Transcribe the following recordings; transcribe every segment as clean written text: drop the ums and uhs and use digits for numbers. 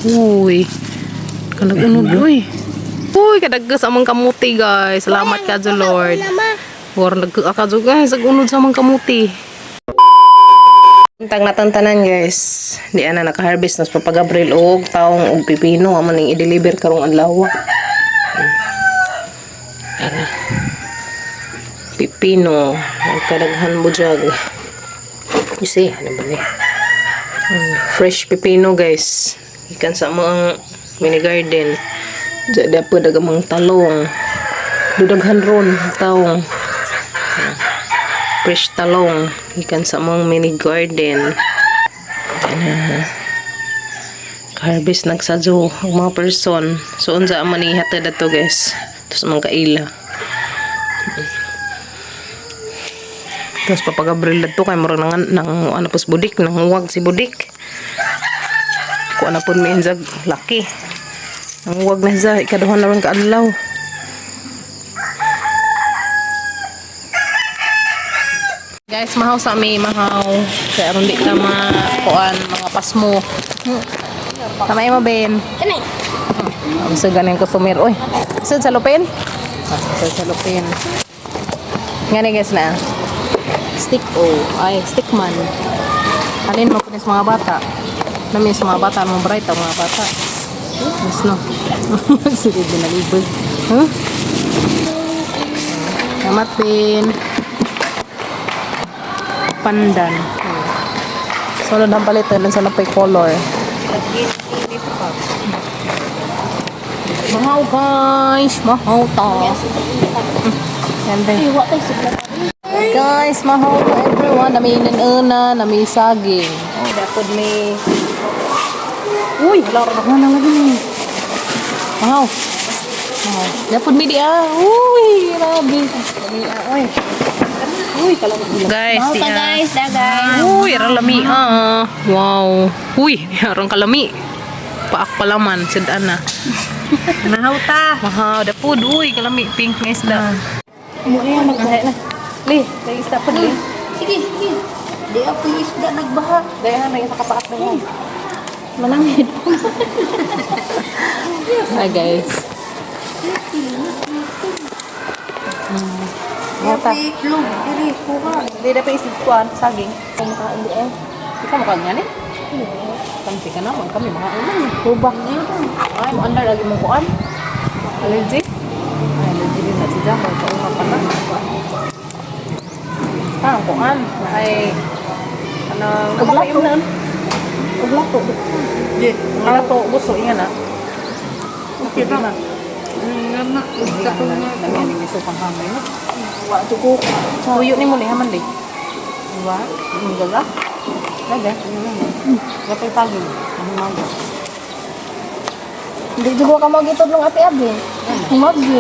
Uy. Kanag-unod, uy. Uy, kadagka sa among kamuti, guys. Salamat ka, Lord. War nagka ka guys, ag-unod sa among kamuti. Tang natantanan, guys. Di ana naka-harvest nas Papa Gabriel og taong og pipino amo ning i-deliver karong adlaw. Ara. Pipino, nagkadaghan mo jag. You see, ano ba ni? Fresh pipino, guys. Ikan sa mga mini garden. Diya dapat dagamang talong. Dudaghan ron taong. Fresh talong. Ikan sa mga mini garden. Ana. Harvest nagsadyo ang mga person. So unsa man ni hatad ato, guys. Tapos mga kaila. Tapos Papa Gabriel adto kay murag nang nang ano pos budik, nang si budik. Kuha na po mi inzag laki. Nanguwag na siya, ikaduha na ron kaadlaw. Guys, mahaw sa mi, mahaw. Kaya aron di ka makuan mga pasmo. Kamay mo, Ben. Kani. Ang sa ganing customer, oy. Sud sa lupin? Ah, sud sa lupin. Ngani, guys, na. Stick o. Ay, stick man. Alin mo kunis mga bata? Nami sa mga bata, mo bright ang mga bata. Mas no. Sige, binalibog. Huh? Salamat, Ben. Pandan. Sunod ang palitan, sa napay color. Mahaw, guys! Mahaw ta! Yan din. Ay, wa tay sigla. Guys, mahaw to everyone. Nami inanuna, nami saging. Oh, dapod may. Uy, wala rin ako na lagi. Mahaw. Mahaw. Dapod may di ah. Uy, grabe. Lami ah, uy. Uy, kalami. Guys, Mahaw ta, guys, da guys. Uy, arang lami ah. Wow. Uy, arang kalami. Paak palaman, sidan na. Mahaw ta. Mahaw, dapod. Uy, kalami. Pink nga isda. Mo ay magkahay na. Li, may isda po, li. Sige, sige. Di ako yung isda nagbaha. Dahil na isa kapaak na yun. Malangit. Hi, guys. Yata. Itlog, diri kuha. Hindi na pa isip ko saging. Kung makain di eh. Ikaw makain nga ni? Kamsi ka naman kami mga ulan. Hubak. Ay, mo andar lagi mong kuan. Allergy? Ay, allergy din na si Jamo. Kaunga pa na. Ah, ang kuan. Ay, ano, Uglato. na. Uglato. Di, uglato. Gusto, ingan na. Okay ba? Nga na. Dami ang miso pang hangin. Wa tuko. Tuyo ni mo ni haman di. Wa. Ang gaga. Gaga. Gapay pagin. Ang maga. Hindi juga ka magitudlong ate Abi. Magi.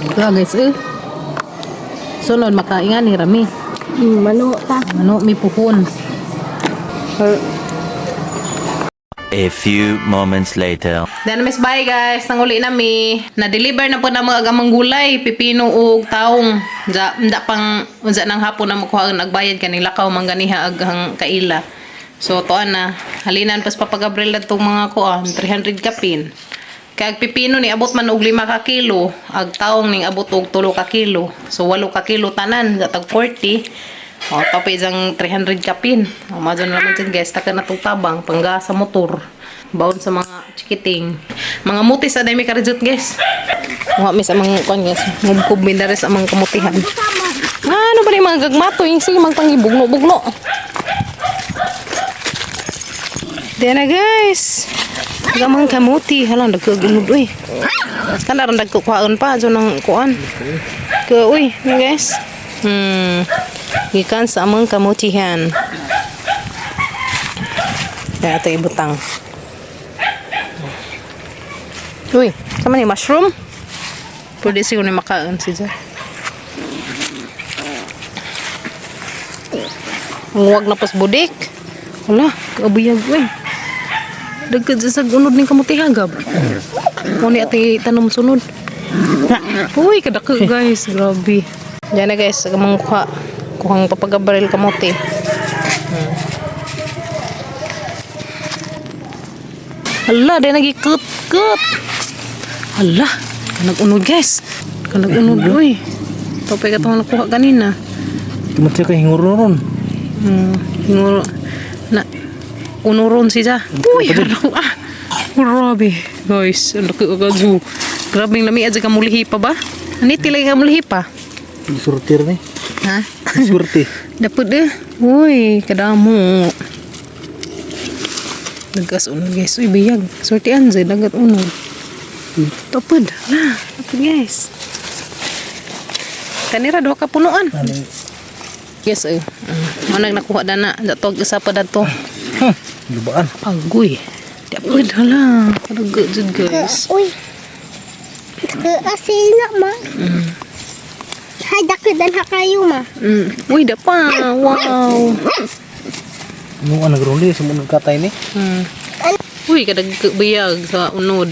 Ito guys eh. Sunod makaingan ni Rami. Mano ta. Ano mi puhon. A few moments later. Then miss bye guys, nanguli na mi. Na-deliver na po na mga agamang gulay, pipino ug taong. Nda, nda pang unsa nang hapon na makuha ang nagbayad kaning lakaw mangganiha aghang kaila. So tuan na, halinan pas Papa Gabriel tong mga kuan, 300 kapin. Kay ag pipino ni abot man og 5 ka kilo, ag taong ning abot og 3 ka kilo. So 8 ka kilo tanan, sa tag 40. O, tapos isang 300 kapin. O, madyan naman dyan guys, taka na itong tabang, pangga sa motor. Baon sa mga chikiting. Mga mutis sa dami karejot guys. Mga mis amang kuan guys, ngubkob mi diri sa amang kamutihan. Ah, ano ba ni mga gagmato yung sige magpangibugno-bugno. Diyan na guys. Gamang kamuti, halang dagkag uy. Kana ran dagkukuhaon pa adyo nang kuan. Ke uy, ni guys. Gikan sa among kamutihan. Kaya ito ibutang. Uy, sama ni mushroom? Pwede siguro ni makaon si Jai. Huwag na pas budik. Wala, kabuyag uy. Dagkad sa unod ning kamuti hagab. Muni ati tanom sunod. Uy, kadako guys, grabe. Diyan na guys, mangkuha. Kuhang papagabaril kamote. Hala, di nagikut-kut. Hala, kanag-unod, guys. Kanag-unod, uy. Topay ka itong nakuha kanina. Tumatsi ka hinguro ron. Hinguro. Na, unuron siya. Uy, ano ah. Grabe, guys. Ang laki agad. Grabe yung lami. Adya ka mulihi pa ba? Aniti lagi ka mulihi pa? Surtir ni. Ha? Surti. Dapat eh. Uy, kadamo. Nagkas unod, guys. Uy, biyag. Sortian zay dagat unod. Topod. Na, topod, guys. Kanira duha ka punuan. Yes eh. Manag nakuha na na. Datog isa pa dato. Lubaan. Agoy. Dapat hala. Kadaga jud, guys. Uy. Asin na ma. Hay dakidan ha kayo ma. Uy, dapa. Wow. Ano ang nagruli sa mga katay ni? Uy, kadag biyag sa unod.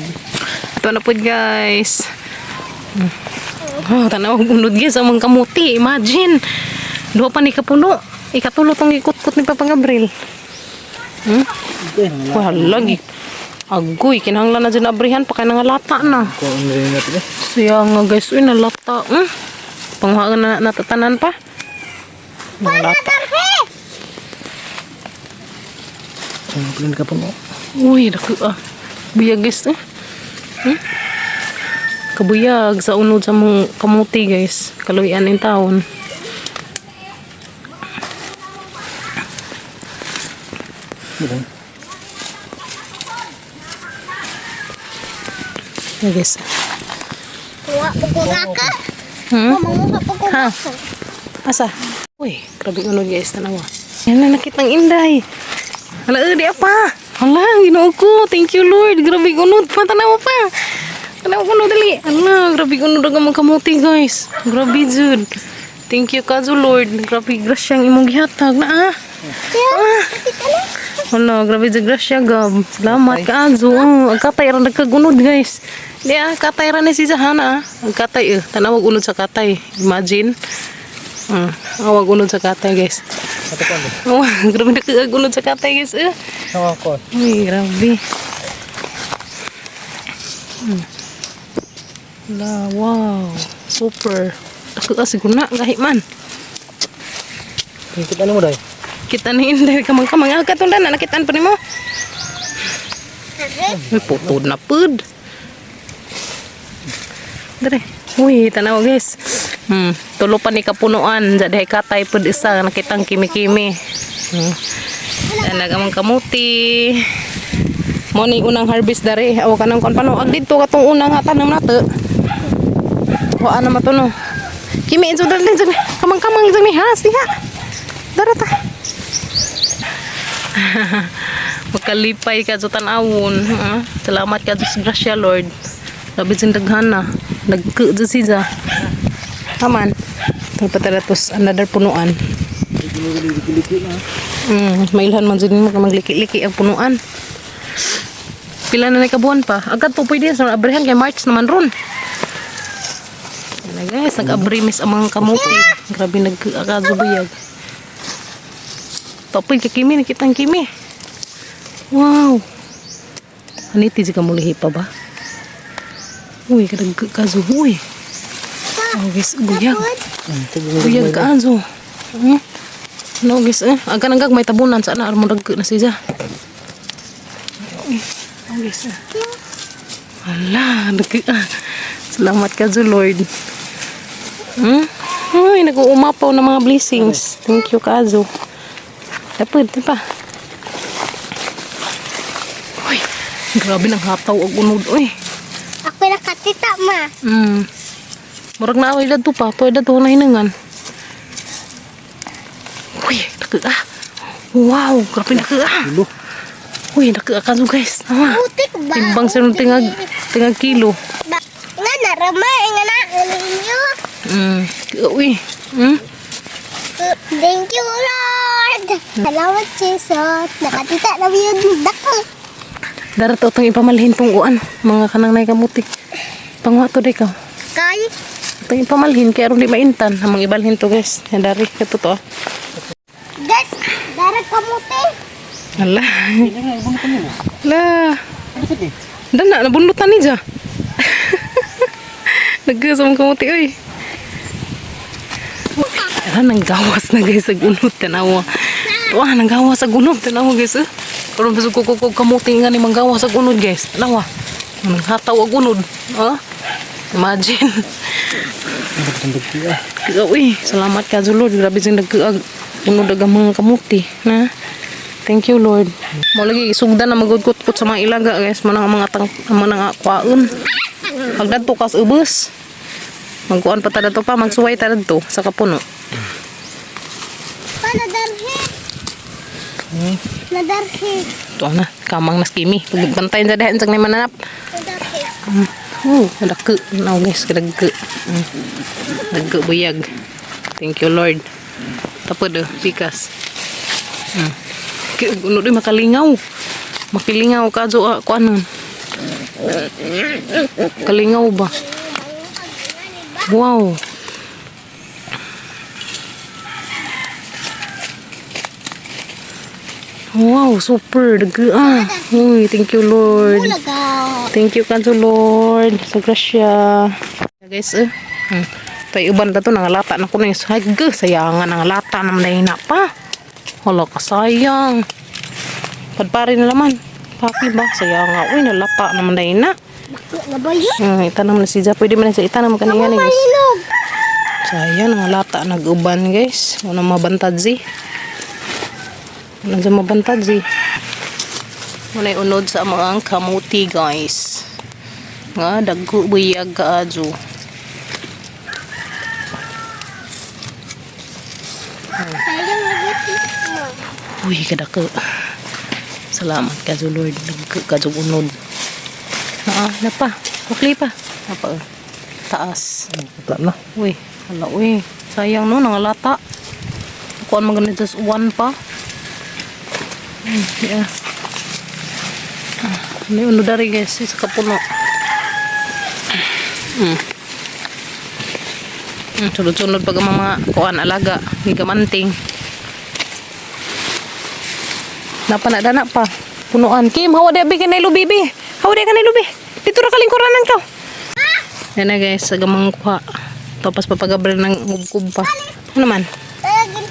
Ito na po, guys. Oh, tanaw og unod, guys, among kamuti. Imagine. Duha pa ni kapuno. Ikatulo tong gikutkot ni Papa Gabriel. Okay, Wala lagi. Agoy, kinahanglan na dyan abrihan pa kay nangalata na. Kuha ang rin natin eh. Siya nga, guys, uy, nalata. Panghuhaan na natatanan pa. Nalata. Ang plin ka pa mo. Uy, naku ah. Buyag, guys eh. Kabuyag sa unod sa mong kamuti, guys. Kaluyan in taon. Bukan. Ay, guys. Kuha ko ka. Manguha po ko. Ha? Asa? Uy, grabe unod, guys. Tanawa. Yan na nakitang inday. Hala, eh, di apa. Hala, ginoo ko. Thank you, Lord. Grabe unod pa. Tanawa pa. Tanawa ko no, dali. Hala, grabe unod ang among kamuti, guys. Grabe, Jud. Thank you, kazo, Lord. Grabe, grasya ang imong gihatag na, ah. Ah. Hala, grabe sa grasya, Gab. Salamat, kazo. Oh, ang katay ra nagkagunod, guys. Di ah, katay ra ni si Zahana, ah. Ang katay, eh. Tanawag unod sa katay. Imagine. Awag unod sa katay, guys. Ato pa. Oh, grabe nagkagunod sa katay, guys. Eh. Sama ko. Uy, grabe. La, wow. Super. Ako kasi guna, gahi man. Kita ano mo dai? Kita ni Inday kamang-kamang. Ah, katong na, nakitaan pa nimo. Uy, putod na pud. Dere. Uy, tanaw, guys. Tulo pa ni kapunuan. Jadi katay pud isa nakitang kimi-kimi. Anak amang kamuti. Mo ni unang harvest dere. Aw kanang kon pano ag didto katong unang nga tanom nato. Wa na matuno. Kimi inso dali dali. Kamang-kamang dali ha, siha. Dara ta. Makalipay ka sa tanawon. Ha? Salamat ka sa grasya, Lord. Labi sin daghana. Nagke dyan siya. Taman. Ito another punuan. Mailhan man dyan mo magliki-liki ang punuan. Pila na nakabuan pa. Agad po pwede sa abrihan kay March naman ron. Yan na, guys, nag-abri mis ang mga kamuti. Grabe nag-akazubiyag. Topoy kay Kimi, nakita ang Kimi. Wow. Aniti si kamulihi pa ba? Uy, kadag kazo. Uy. Oh, guys, buyag. Buyag kazo. No, guys, eh. Aga nang may tabunan sa ana armo dag na siya. Uy, oh, guys. Eh. Ala, nag ah. Salamat ka, Lord. Uy, nag-uumapaw ng mga blessings. Thank you, Kazo. Dapat, di pa. Uy, grabe ng hataw og unod, uy. Ako nakatita ma. Murag na away dadto pa. Tuwa dadto na hinangan. Uy, naka ah. Wow, grabe naka ah. Ulo. Uy, naka ah kazo, guys. Tama. Putik ba? Timbang sa nung tingag, tingag kilo. Ba? Nga narama nga na ninyo. Uy. Thank you, Lord. Salamat, Jesus. Nakatita na yun. Dako. Darato itong ipamalhin tong uan. Mga kanang nay kamuti. Pangwa to di ka. Kay. Itong ipamalhin kaya aron di maintan. Among ibalhin to, guys. Yan dari kato to. Ah. Guys, dara kamuti. Ala. Ala. Dana nabunlutan ni ja. Nagkas ang kamuti oy. Ara nang gawas na, guys, ag unod tanawa. Wah, nang gawas ag unod tanawa, guys. Eh. Karon bisag ko ko kamuti nga ni manggawas ag unod, guys. Tanawa. Nang hataw ag unod. Ah. Imagine. Uy, salamat ka, Lord. Grabe sing nagkaag unod ag ang mga kamuti, na. Thank you, Lord. Mo lagi sugdan na magudkot-kot sa mga ilaga, guys. Mo nang mga tang mo nang kwaon. Pagdadto kas ubos. Magkuan pa ta dadto pa, magsuway ta dadto sa kapuno. Pa, nadarhi. Nadarhi. Ito na, kamang nas kimi. Pagbantayan sa dahan sa may mananap. Nadarhi. Oh, dagko. Now, guys, dagko. Dagko buyag. Thank you, Lord. Tapod oh, pikas. Kaya uno di makalingaw. Makilingaw ka jo ah, kuan nun. Kalingaw ba? Wow. Wow, super dagko ah. Uy, thank you, Lord. Bulaga. Thank you kanto Lord. Sa grasya. Guys, eh. Tay uban ta to nangalata na ko na yung hag sayangan nangalata naman dahil na pa. Hala ka sayang. Padpari na laman. Papi ba? Sayang nga. Uy, nalata naman dahil na. Bakit na ba yun? Itanam na si Ja. Pwede man na siya itanam kanina ni, guys. Mahinog. Sayang, nangalata nag-uban, guys. Wala mabantadzi. Wala dyan mabantadzi. Wala unod sa mga kamuti, guys. Nga, dagko buyag kaadyo. Sayang lagi. Uy, kadako. Salamat ka, Lord. Dagko ka unod. Ah, na pa. Ukli pa. Napa, eh. Taas. Wala na. Uy, hala, uy. Sayang no, nangalata. Kuan man ganun just one pa. Yeah. Ah, may uno dari, guys, isa ka puno. Sunod-sunod pag ang mga kuan alaga, gigamanting. Napa na dana pa. Punuan. Kim, hawa di abi kanay lubi bi. Hawa di kanay lubi. Dito ra kalingkuranan ka. Yan na, guys, agamang kuha. Tapos papagabril ng hubkob pa. Ano man? Sayang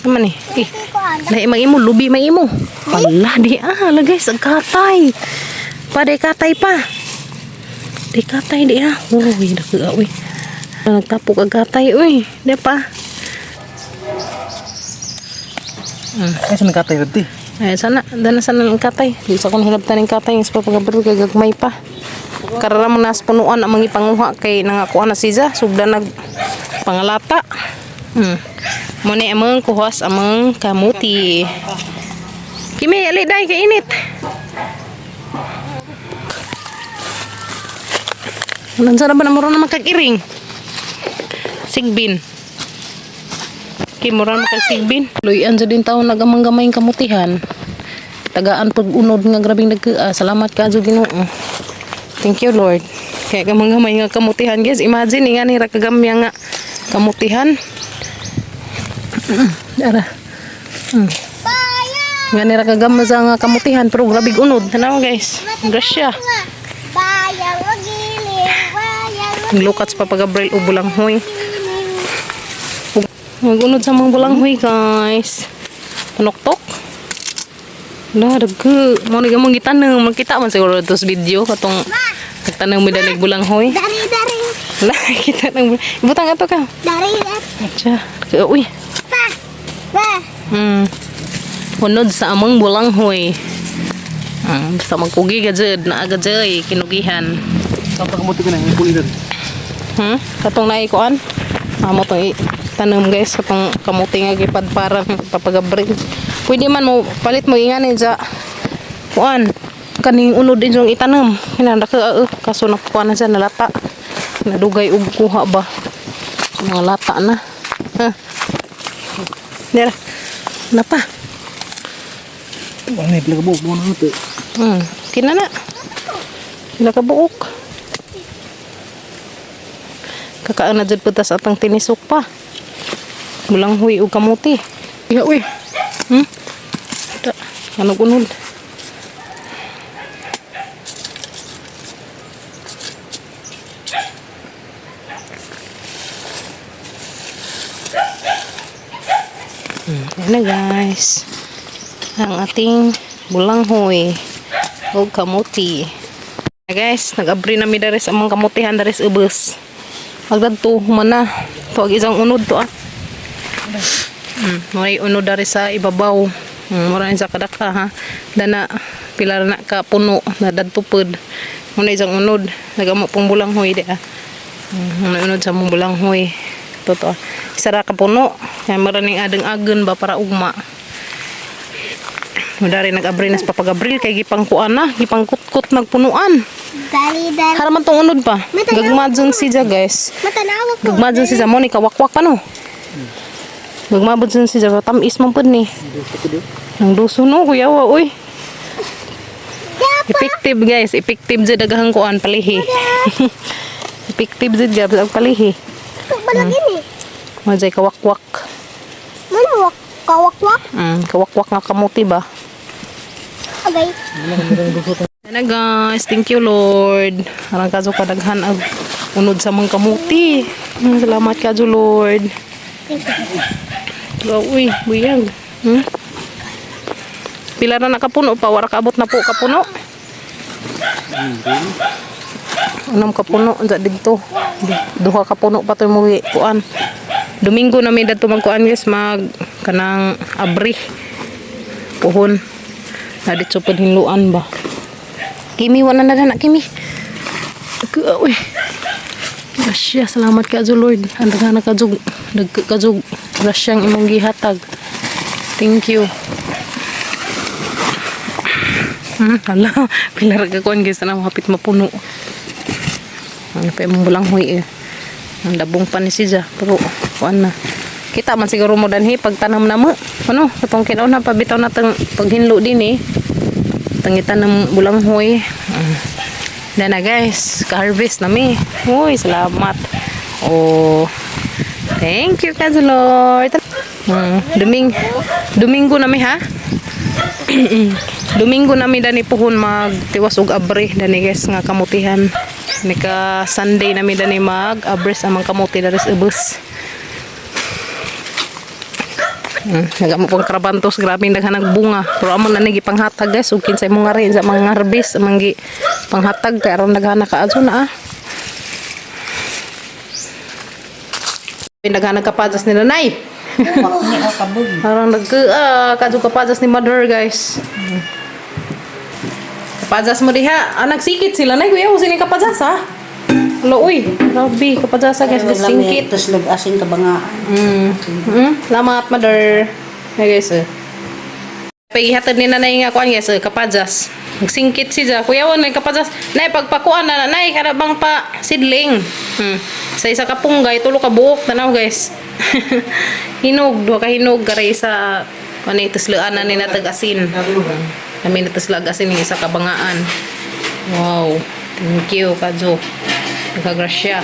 Ano man eh? Eh, ko anda. lahi mang imo, lubi mang imo. Wala, di ah, la guys, ang katay. Pa, di katay pa. Di katay, di ah. Uy, naku, ah, uy. Nagtapok ang katay, uy. Di pa. Ay, sa nagkatay rin eh. Ay, sana, dana sana ang katay. Di sa akong hinabtan ng katay, sa papagabril kay gagmay pa. Karara mo nas punuan ang mga ipanguha kay nangakuha na siya. Sugda nag pangalata. Muna amang kuhas amang kamuti. Kimi, ali dai kay init. Nansa na ba na mura na makakiring? Sigbin. Kay mura na makasigbin. Luyan sa din taon nagamang gamay kamutihan. Tagaan pag unod nga grabing nag ah, salamat ka Ginoo. Thank you, Lord. Kaya gamang gamay nga kamutihan, guys. Imagine nga ni ra kagamya nga kamutihan. Ara. Bayang. Nga ni ra kagamya sa nga kamutihan pero grabing unod. Tanaw, guys. Grasya. Bayang magiling. Bayang Lukat sa Papa Gabriel o bulanghoy. magiling. Magunod sa mga bulanghoy, guys. Panoktok. Lah, dagko. Mo ni gamong gitanong, makita man siguro to sa video katong nagtanong mi dalig bulanghoy. Dari dari. Lah, kita nang ibutang ato ka. Dari dari. Atsa, uy. Pa. Pa. Unod sa among bulanghoy. Basta magkugi ka jud, naa ka jud, kinugihan. Kapag kamuti ka na, yung pulilan. Katong naikuan? Amo tong tanom, guys, katong kamuti nga gipad para papagabril. Pwede man mo palit mo ingani sa kuan kaning unod din yung itanom. Hinanda ka kaso nakuha na siya nalata. Nadugay og kuha ba. Mga lata na. Ha. Dira. Napa. Wala na, pila ka buok. Buok na ito. Kina Kina na. Pila ka buok. Kakaan na jud putas atang tinisok pa. Bulanghoy ug kamuti. Iha uy. Ta, ano unod? Ayan na guys. Ang ating bulanghoy o kamuti. Ayan guys, nag-abri na mi diri sa among kamutihan diri sa ubos. Agdadto human na. Tuwag isang unod to ah. May unod dari sa ibabaw. Mura ni sa kadaka ha. Dana pila na ka puno na dadto pod. Muna isang unod. Nagamo pong bulanghoy di ah. Muna unod sa mong bulanghoy. Totoo. Isa ra ka puno. Kaya mara ning adeng-agen ba para ugma. Mudari nag-abril nas papag-abril kay gipangkuan na, gipangkutkot nagpunuan. Dali, dali. Haraman tong unod pa. Matanaw Gagma dyan siya guys. Matanawa ko. Gagma dyan siya mo ni kawakwak pa no. Gagma dyan siya tamis man pud ni. Ang duso no kuya wa uy. Effective guys, effective jud daghang kuan palihi. Effective jud gab ang palihi. Balagin eh. Mo jay kawakwak. Mana wak kawakwak? Kawakwak nga kamuti ba? Agay. Ana guys, thank you Lord. Arang kaso kadaghan ang unod sa mga kamuti. Salamat kajo Lord. Go, uy, buyag. Pila na nakapuno pa, wara kaabot na po kapuno. Unom kapuno unsa didto. Duha kapuno pa to mo kuan. Domingo na mi dadto magkuan guys, mag kanang abri. Puhon. Na ditso pud hinluan ba. Kimi wala na na Kimi. Uy. Grasya, salamat ka Lord. Ang daghan na ka jug, dag ka jug grasyang imong gihatag. Thank you. Hala, pila ra ka kuan guys na hapit mapuno. Ano pa imong bulanghoy eh. Ang dabong pa ni siya, pero kuan na. Kita man siguro mo danhi pag tanam na mo. Ano, katong kinaw na pabitaw na tang paghinlo din eh. Tangitan ng bulanghoy. Na na guys, ka-harvest na mi. Uy, salamat. Oh. Thank you, Kazo Lord. Domingo na mi ha. Domingo na mi dani puhon magtiwas og abre dani guys nga kamutihan. Nika Sunday na mi dani mag abre sa amang kamuti dari sa ubos. Nagamo pang krabantos, grabe ang daghan bunga. Pero amo na ni gipanghatag guys, ug kinsay mo nga rin sa mga harvest, amang gi panghatag kay aron daghan na kaadto na ah. Daghan nagkapadas ni nanay. Parang nag kadto kapadas ni mother guys. Kapadas mo diha. Ah, nagsikit sila nay kuya, sini kapadas ha. Alo uy, grabe kapadas guys, singkit. Tapos nag-asin ka ba nga? Salamat, mother. Hey, guys, eh. Pagihatid ni nanay nga kuan guys, eh, kapajas. Nagsingkit siya. Kuya, wala kapajas. Nay, pagpakuan na, nay, kada bang pa sidling. Sa isa ka punggay, tulo ka buok. Tanaw, guys. Hinog, duha ka hinog, karay sa ano tuslaan na ni natag asin. Kami natuslag asin yung isa ka bangaan. Wow. Thank you, Kajo. Nagkagrasya.